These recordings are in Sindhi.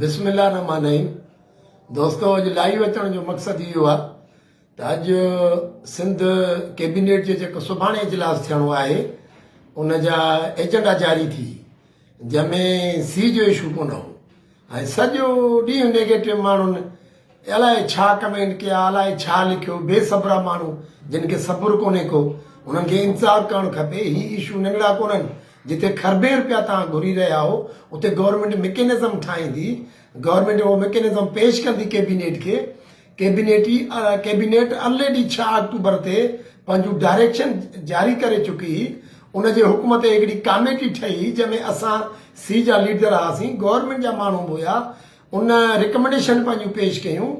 بسم الله الرحمٰن الرحيم دوستو اڄ لائيو اچڻ جو مقصد اهو آهي ته اڄ سنڌ ڪيبينيٽ جو جيڪو سڀاڻي اجلاس ٿيڻو آهي ان جا ايجنڊا جاري ٿي جنهن ۾ سي جو اشو ڪونه هو ۽ سڄو ڏينهن نيگيٽو ماڻهن الائي ڇا ڪمينٽ ڪيا الائي ڇا لکيو بي صبرا ماڻهو جن کي صبر ڪونهي ڪو انهن کي انتظار ڪرڻ کپي هي اشو ننڍڙا ڪونهن جتي کربين رپيا توهان گهري رهيا آهو اتي گورنمينٽ مڪينزم ٺاهيندي گورنمينٽ اهو مڪينزم پيش ڪندي ڪيبينيٽ کي ڪيبينيٽ ڪيبينيٽ الريڊي 6 آڪٽوبر تي پنهنجون ڊائريڪشن جاري ڪري چڪي هئي ان جي حڪم تي هڪڙي ڪاميٽي ٺهي جنهن ۾ اسان سي جا ليڊر هئاسين گورنمينٽ جا ماڻهو به هيا ان ريڪمنڊيشن پنهنجون پيش ڪيون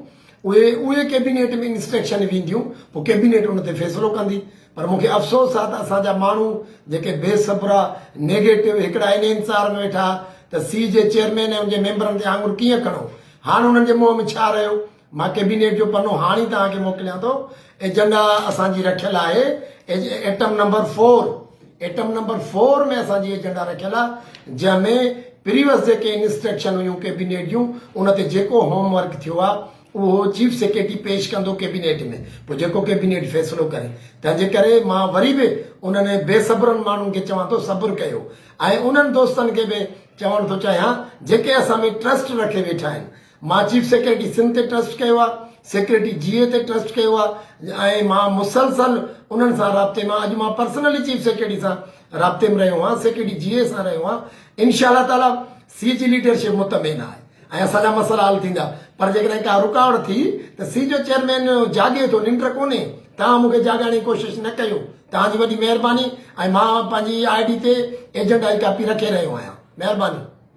اهي اهي ڪيبينيٽ ۾ انسٽرڪشن وينديون پوء ڪيبينيٽ ان تي فيصلو ڪندي پر مون کي افسوس آهي ته اسان جا ماڻهو جيڪي بي صبرا نيگيٽو هڪڙا ان انتظار ۾ ويٺا ته سي جي چيئرمين ۽ ان جي ميمبرن تي آڱر ڪيئن کڻو هاڻ انهن جي منهن ۾ ڇا رهيو مان ڪيبينيٽ جو پنو هاڻ ئي توهان کي موڪليان ٿو. ايجنڊا اسان جي رکيل آهي item number four item number four ۾ اسان جي ايجنڊا رکيل آهي جنهن ۾ پريوس جيڪي انسٽرڪشن هيون ڪيبينيٽ جون ان تي جيڪو هوم ورڪ ٿيو آهي اهو چيف سيڪريٽري پيش ڪندو ڪيبينيٽ ۾ پوء جيڪو ڪيبينيٽ فيصلو ڪري تنهن جي ڪري مان وري به انهن بي صبرن ماڻهن کي چوان ٿو صبر ڪيو ۽ انهن دوستن کي به چوڻ ٿو چاهيان جيڪي اسان ۾ ٽرسٽ رکي ويٺا آهن مان چيف سيڪريٽري سنڌ تي ٽرسٽ ڪيو آهي، سيڪريٽري جي اي تي ٽرسٽ ڪيو آهي ۽ مان مسلسل انهن سان رابطي ۾ اڄ مان پرسنلي چيف سيڪريٽري سان رابطي ۾ رهيو آهيان، سيڪريٽري جي اي سان رهيو آهيان، انشاء الله تعالي سي جي ليڊرشپ مطمئن آهي ۽ اسان جا مسئلا حل ٿيندا پر جيڪڏهن ڪا رڪاوٽ ٿي ته سي جو چيئرمين جاڳي ٿو ننڊ ڪونهي توهان مون کي جاڳائڻ جي ڪوشش نه ڪيو توهان جي وڏي مهرباني ۽ مان پنهنجي I D تي ايجنڊا جي ڪاپي رکي رهيو آهيان مهرباني.